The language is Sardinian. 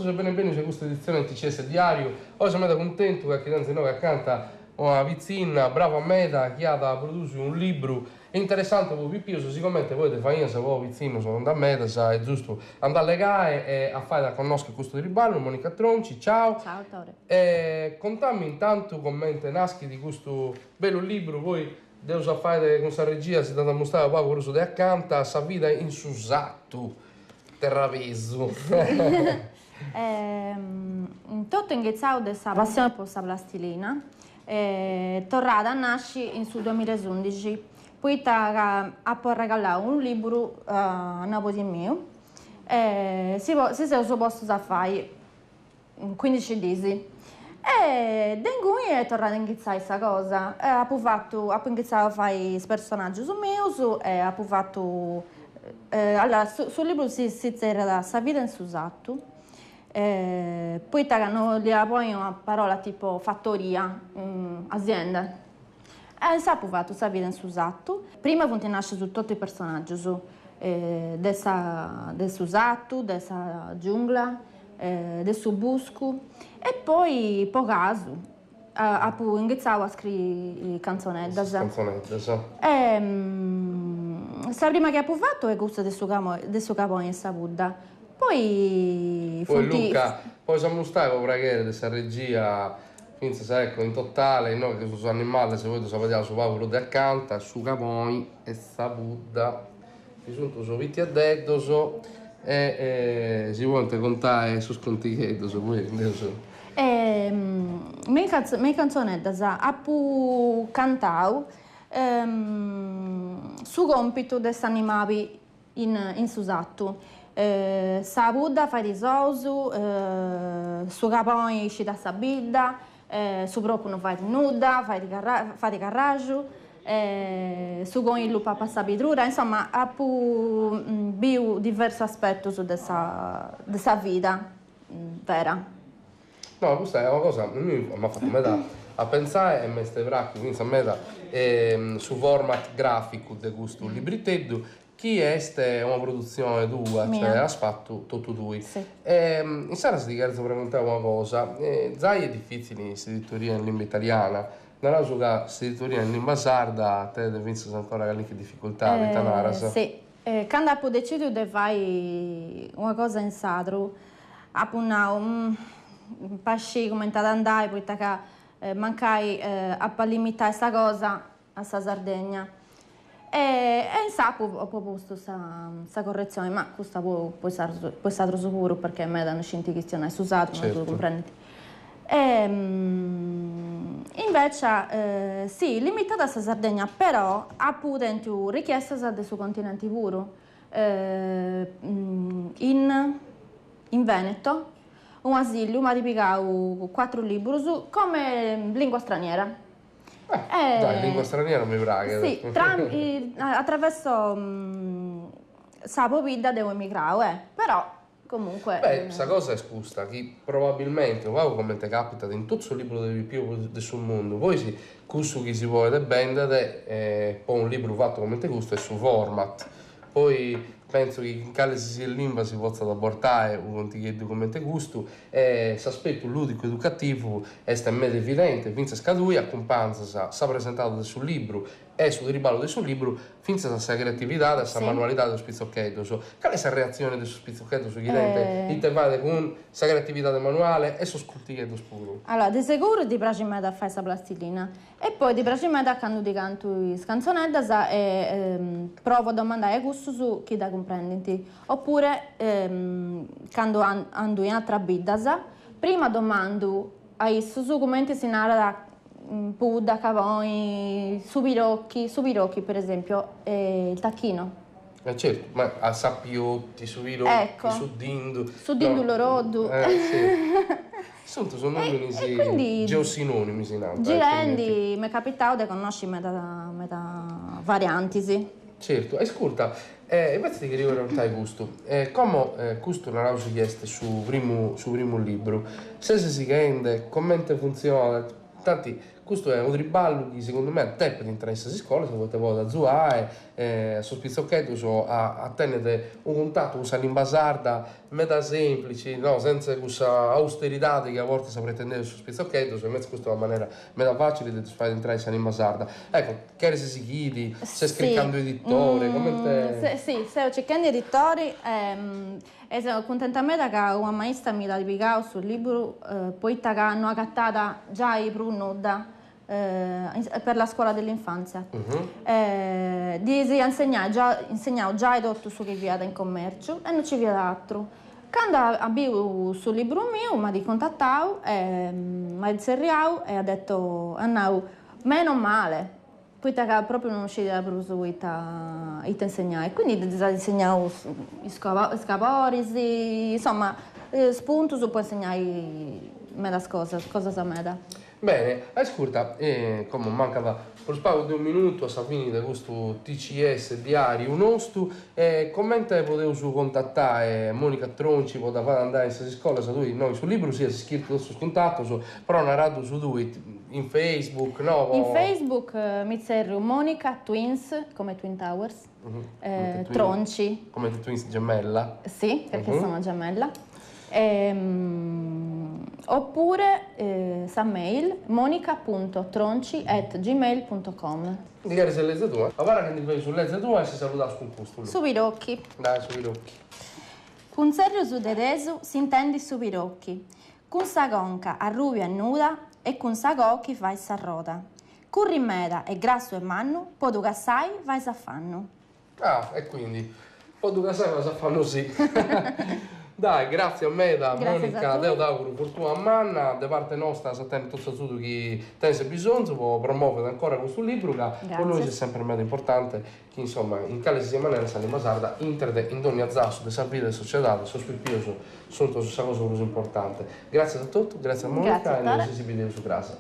e bene benius a custa editzione de TCS Diàriu. Oi seu meda cuntentu ca chi tenzu inoghe acanta una pitzinna brava meda chi at prodùsiu unu libru interessanti po pipius, sigomente poi de fainas po pitzinnos no nd'at medas, est giustu a nd'allegai e a fai a connoschi custu triballu. Monica Tronci, ciao. Ciao Tore. E contami intantu comente naschit custu bellu libru, poi dd'eus a fai cun sa regia, si dd'at a ammustai unu pagu prus de acanta, Sa vida in su satu. Terrapesu. Totu inghitzau de sa passioni po sa plastilina, torrada a nasci in su duamilla e undixi, poita ca apu arregallau unu liburu a nabodi miu e si si seus postus a fai cuindixi dis e de inguni est torrada a inghitzai sa cosa, apu fatu apu inghitzau a fai is personaggius mius e apu fatu allora su su liburu si si zerriat Sa vida in su satu poita ca no 'olia ponni una parola tipo fattoria azienda e insaras apu fatu Sa vida in su satu. Prima funt nascius totu is personaggius de sa de su satu de sa giungla de su buscu e poi po casu apu inghitzau a scriri cantzoneddas. Cantzoneddas. E sa prima chi apu fatu est cussa de su de su caboni e sa pudda, poi Poi Luca, pois ammustai po praghere de sa regia fintzas ecco in totale inoghe sos animales poi ddos abadiaus u' pagu prus de acanta, su caboni e sa pudda. Chi sunt sos pitiededdos e si podent contai sos contigheddos poi deus. Me is cantzoneddas apu cantau su compitu de s'animabi in su satu, sa pudda fait is ous, su caboni scidat sa bidda, Su procu no fait nudda, fait carraxu, su conillu papat sa bidrura, insoma apu biu diversus aspetus de sa de sa vida vera. No, custa est una cosa, a mimi m'at fatu meda a pentzai e m'est praxiu fintzas meda su format graficu de custu libriteddu Chi est una produtzione tua, cioè as fatu totu tui. E insaras ti cherzo preguntai una cosa, zai est difitzili s'editoria in limba italiana, naraus ca s'editoria in limba sarda tenet fintzas ancora calchi dificultade, ita naras? Si, candu apu decidiu de fai una cosa in sadru apu nau, pa scì cumenti at andai poita ca mancai apu a limitai sa cosa a sa Sardegna e insa apu propostu sa sa corretzioni, ma custa po po is sardus po is sadrus puru perché meda no scint chistionai su sardu, no ddu cumprendint. E invece si limitada a sa Sardegna, però apu tentu richiestas de su continenti puru, in in Veneto unu asiliu m'at pigau cuatru liburus come lingua straniera Eh, dai, lingua straniera mi praghet. Si, attraverso sa pobidda de un'emigrau, eh, però comunque. Beh, sa cosa est custa, chi probabilmente, unu pagu comente capitat in totu sos libros de pipiu de su mundu, poi si cussu chi si podet bender po unu libru fatu comente custu est su format, poi pentzo chi in cale si siat limba si potzat bortai unu contigheddu comente custu E s'aspetu lùdicu-educativu est meda evidente, fintzas ca tui acumpanzas sa presentada de su libru e su triballu de su libru fintzas a sa creatividade, a sa manualidade de sos pitzocheddos. Cale est sa reatzione de sos pitzocheddos chi tenent ite fàere cun sa creatividade manuale e sos contigheddos puru? Allora, de seguru ddi praxit meda a fai sa plastilina E poi ddi praxit meda candu ddi cantu is cantzoneddas e provo a domandai a cussus chi dda cumprendint. Oppure candu andu in atras biddas, prima domandu a issus cumenti si narat pudda, caboni, su pirocchi, su pirocchi per esempio il tacchino. E certu, ma a sa piotti, su pirocchi, su dindu. Su dindu loroddu. Sunt sos nòminis geosinònimis si nant. Girendi m'est capitau de connosci meda meda variantis. Certu, ascurta, invece ti cherio preguntai custu, como custu naraus chi est su primu su primu libru, ses sighende, comente funtzionat, tanti. Custu est unu triballu chi segundu me depet intrare in sas iscolas poita podet azuare a sos pitzocheddos a a tenner unu cuntatu cun sa limba sarda meda semplici, no, sentza cussa austeridade chi a bortas pretendeus sos pitzocheddos, invece custa est una manera meda facili de ddus fai intrai in sa limba sarda. Ecco, cheres sighiri, ses chircando editore, comente. Si, seu circhendi editori e seu cuntenta meda ca una maista mi dd'at pigau su liburu poita ca no agatat giai prus nudda per la scuola dell'infanzia. Ddis iat insegnai insegnau giai totu su chi fiat in commerciu e no nci fiat atru. Candu at biu su liburu miu m'at contatau e m'at tzerriau e at detto, at nau, meno male, poita ca propriu non scidiat prus ita ita insegnai, quindi ddis at insegnau is is caboris, insoma spuntus po insegnai medas cosas, cosas meda. Bene, ascurta, como mancat prus pagu de unu minutu a sa fini de custu TCS diariu nostu, e comente podeus contatai Monica Tronci po dda fai andai in sas iscolas, tui innoi in su liburu si as iscritu totus sos cuntatus, però naraddus tui in Facebook, no? In Facebook mi tzerriu Monica Twins, come Twin Towers, Tronci. Comente Twins gemella? Si, perché sono gemella. Oppure sa mail monica punto tronci at gmail punto com. Ndi cheres lezi tue? Abarra chi ndi feus lezi tue e si saludaus cun custu. Su pirocchi. Dai su pirocchi. Cun tzerrius de tesu s'intendit su pirocchi, cun sa conca arrubia e nuda e cun sa coa chi fait s'arroda. Currit meda e grassu e mannu, po ddu cassai fait s'afannu. Ah, e quindi, po ddu cassai fait s'afannu si. Dai, gratzias meda Monica, deu t'auguru fortuna manna, de parte nosta as a tenni totu s'azudu chi tenis bisonzu po promovere ancora custu libru ca po nois est sempre meda importante chi insomma in cale si siat manera sa limba sarda intret in dogna zassu de sa vida de sociedade, sos pipios sunt sa cosa prus importante. Gratzias a totu, gratzias Monica e nois si bideus cras.